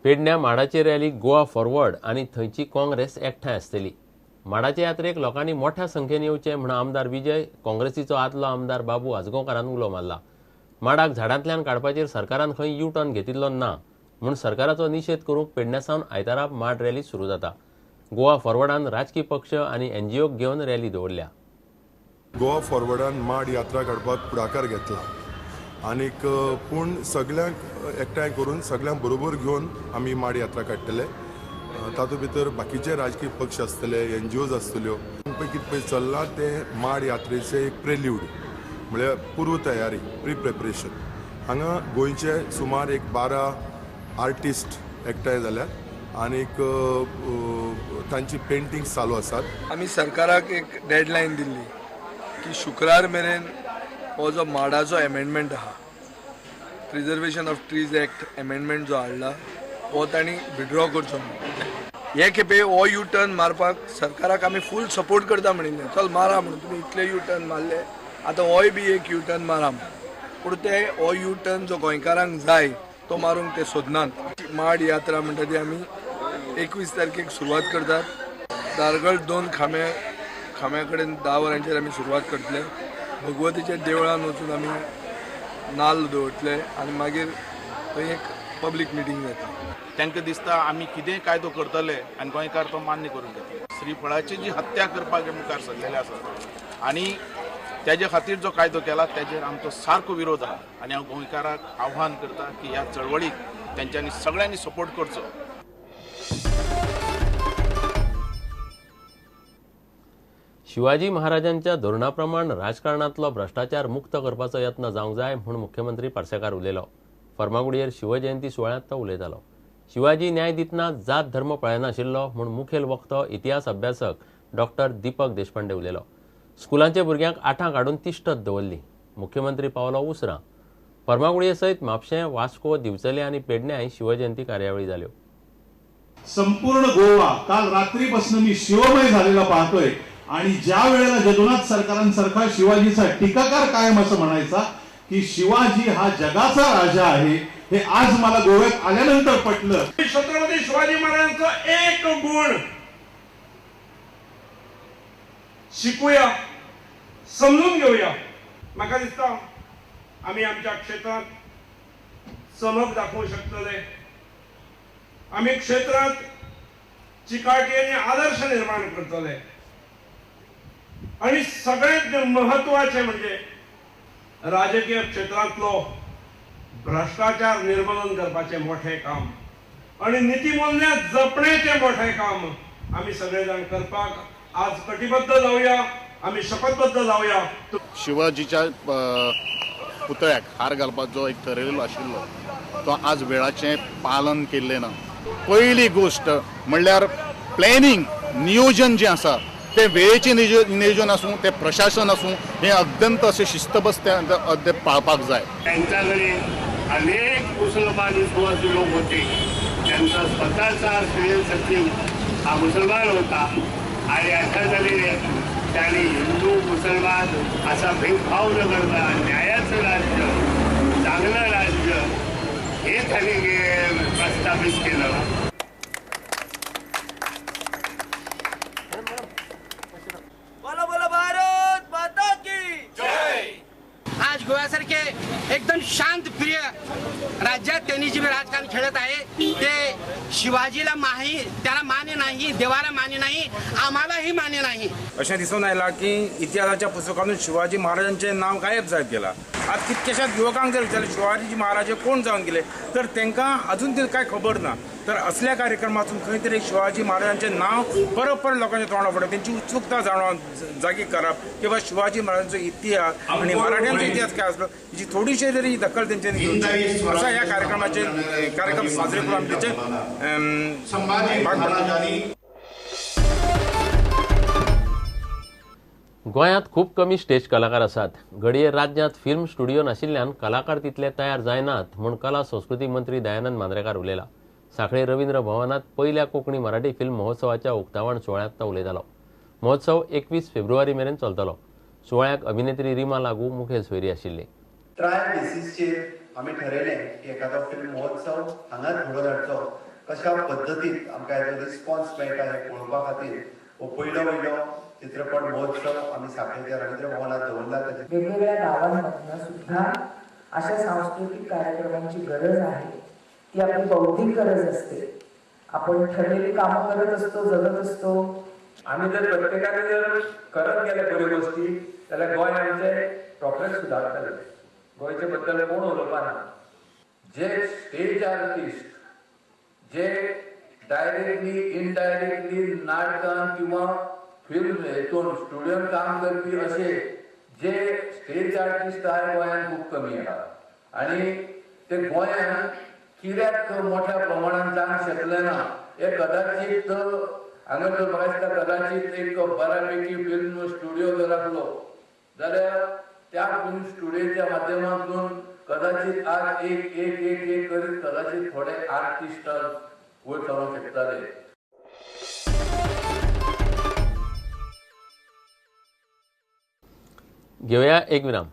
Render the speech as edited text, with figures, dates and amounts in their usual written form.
पेडण्या माडाचे रॅलीक गोवा फॉरवर्ड आनी थंयची काँग्रेस एकठांय आसतली. माडाचे यात्रेक लोकांनी मोठ्या संख्येन येवचें म्हूण आमदार विजय काँग्रेसीचो आदलो आमदार बाबू आजगांवकारान उलो मारला. माडाक झाडांतल्यान काडपाचेर सरकारान खंय यू टर्न घेतिल्लो ना म्हूण सरकाराचो निशेध करूंक पेडण्या सावन आयतारा माड रॅली सुरू जाता. गोवा फॉरवर्डान राजकी पक्ष आनी एनजीओक घेवन रॅली दवरल्या. गोवा फॉरवर्डान माड यात्रा काडपाक फुडाकार घेतला आनीक पूण सगळ्यांक एकठांय करून सगळ्यांक बरोबर घेवन आमी माड यात्रा काडटले. तातूंत भितर बाकीचे राजकीय पक्ष आसतले, एनजीओज आसतल्यो. पळय कितें पळय चल्लां तें माड यात्रेचें एक प्रेल्यूड म्हळ्यार पूर्व तयारी, प्री प्रेपरेशन. हांगा गोंयचे सुमार एक 12 आर्टिस्ट एकठांय जाल्यात आनीक तांची पेंटिंग्स चालू आसात. आमी सरकाराक एक डेडलायन दिल्ली की शुक्रार मेरेन हो जो माडाचो एमेंडमेंट आहा, preservation of trees act amendment जो हाडला हो तांणी विड्रॉ करचो म्हणून. हे खेपे हो यू टर्न मारपाक सरकाराक आमी फूल सपोर्ट करता म्हणिल्लें, चल मारा म्हणून, तुमी इतले यू टर्न मारले आतां होय बी एक यू टर्न मारा म्हणून. पूण ते हो यू टर्न जो गोंयकारांक जाय तो मारूंक ते सोदनात. माड यात्रा म्हणटा ती आमी 21 तारखेक सुरवात करतात. धारगळ 2 खांब्या कडेन 10 वरांचेर आमी सुरवात करतले. भगवतीच्या देवळान वचून आमी नाल्ल दवरतले आनी मागीर थंय एक पब्लीक मिटींग जाता. तांकां दिसता आमी कितेंय कायदो करतले आनी गोंयकार तो मान्य करून घेतले. श्रीफळाची जी हत्या करपाक मुखार सरलेले आसा आनी तेजे खातीर जो कायदो केला तेजेर आमचो सारको विरोध आहा आनी हांव गोंयकाराक आव्हान करता की ह्या चळवळीक तेंच्यांनी सगळ्यांनी सपोर्ट करचो. शिवाजी महाराजांच्या धोरणा प्रमाण राजकारणांतलो भ्रश्टाचार मुक्त करपाचो यत्न जावंक जाय म्हूण मुख्यमंत्री पार्सेकार उलयलो. फर्मागुडयेर शिवजयंती सुवाळ्यांत तो उलयतालो. शिवाजी न्याय दितना जात धर्म पळयनाशिल्लो म्हूण मुखेल वक्तो इतिहास अभ्यासक डॉक्टर दीपक देशपांडे उलयलो. स्कुलांच्या भुरग्यांक 8 काडून तिश्टत दवरली. मुख्यमंत्री पावलो उसरां. फर्मागुडये सयत म्हापशें, वास्को, दिवचले आनी पेडण्याय शिवजयंती कार्यावळी जाल्यो. संपूर्ण गोवा काल रात्रीपासून मी शिवमय झालेला पाहतोय आणि ज्या वेळेला जदुनाथ सरकारांसारखा शिवाजीचा टीकाकार कायम असं म्हणायचा की शिवाजी हा जगाचा राजा आहे, हे आज मला गोव्यात आल्यानंतर पटलं. छत्रपती शिवाजी महाराजांचा एक गुण शिकूया, समजून घेऊया. म्हाका दिसता आमी आमच्या क्षेत्रात चमक दाखोवंक शकतले, आमी क्षेत्रात चिकाटी आनी आदर्श निर्माण करतले आणि सगळ्यात महत्वाचे म्हणजे राजकीय क्षेत्रांतलो भ्रष्टाचार निर्मूलन करपाचें मोठें काम आणि नीतिमूल्यां जपण्याचें मोठें काम आमी सगळे जाण करपाक आज कटिबद्ध जावया, आमी शपथबद्ध जावया. शिवाजीच्या पुतळ्याक हार घालपाचो एक ठरयलेलो आशिल्लो तो आज वेळाचें पालन केल्लें ना. पयली गोश्ट म्हणल्यार प्लॅनिंग, नियोजन जें आसा ते वेळेचें नियोजन आसूं, ते प्रशासन आसूं, हें अत्यंत अशें शिस्तबद्ध ते पाळपाक जाय. त्यांच्याकडे अनेक मुसलमान विश्वासी लोक होते. त्यांचा स्वतःचा सचिव हा मुसलमान होता आणि अशा तऱ्हेने त्यांनी हिंदू मुसलमान असा भेदभाव न करता न्यायाचं राज्य, चांगलं राज्य हे त्यांनी प्रस्थापित केलं. आज गोव्यासारखे एकदम शांत प्रिय राज्यात त्यांनी जे राजकारण खेळत आहे ते शिवाजीला माही, त्याला मान्य नाही, देवाला मान्य नाही, आम्हालाही मान्य नाही. अशें दिसून आयलां की इतिहासाच्या पुस्तकांतून शिवाजी महाराजांचें नांव गायब जायत गेलां. आज कितक्याशाच युवकांक जर विचारलें शिवाजी महाराज कोण जावन गेले तर तांकां अजून ते कांय खबर ना. तर असल्या कार्यक्रमातून खंय तरी शिवाजी महाराजांचें नांव परत परत लोकांच्या तोंडा फुडें तेंची उत्सुकता जाणून जागी करप किंवा शिवाजी महाराजांचो इतिहास आनी मराठ्यांचो इतिहास काय आसलो हिची थोडीशी तरी दखल तेंच्यांनी घेवची असा ह्या कार्यक्रमाचे कार्यक्रम साजरे करून आमी तेचे भाग पडटा. गोंयांत खूब कमी स्टेज कलाकार आसात. घडये राज्यांत फिल्म स्टुडिओ नाशिल्ल्यान कलाकार तितले तयार जायनात म्हूण कला संस्कृती मंत्री दयानंद मांद्रेकार उलयला. सांखळे रवींद्र भवनात पयल्या कोंकणी मराठी फिल्म महोत्सवाच्या उक्तावण सुवाळ्यांत तो उलयतालो. महोत्सव 21 फेब्रुवारी मेरेन चलतलो. सुवाळ्याक अभिनेत्री रिमा लागू मुखेल सोयरी आशिल्ली. ट्रायल बेसीसचेर आमी ठरयलें की एखादो फिल्म महोत्सव हांगाच घडोवन हाडचो. कशा पद्दतीन आमकां हेजो रिस्पॉन्स मेळटा हें पळोवपा खातीर हो पयलो वयलो चित्रपट महोत्सव आमी साखळेच्या रवींद्र भवनात दवरला. वेगवेगळ्या गावांमधनं सुद्धा अशा सांस्कृतिक कार्यक्रमांची गरज आहे. ती आपली बौद्धिक गरज असते. आपण ठरलेली कामं करत असतो, जगत असतो. आमी जर प्रत्येकाने जर करत गेले बऱ्यो गोष्टी जाल्यार गोंय आमचें रोखडेंच सुदारतलें. गोंयचे बद्दल कोण उलोवपा ना. जे स्टेज आर्टिस्ट जे डायरेक्टली इनडायरेक्टली नाटकान किंवा फिल्म हेतून स्टुडियोन काम करपी अशे जे स्टेज आर्टिस्ट आहाय गोंयान खूब कमी आहा आनी ते गोंयान कित्याक मोठ्या प्रमाणान जावंक शकले ना हे कदाचित हांगा जर म्हाका दिसता कदाचित एक बऱ्यापैकी फिल्म स्टुडियो जर आसलो जाल्यार त्या फिल्म स्टुडियोच्या माध्यमांतून कदाचित आज एक एक एक एक करीत कदाचित थोडे आर्टिस्ट वयर सरूंक शकताले. घेवया एक विराम.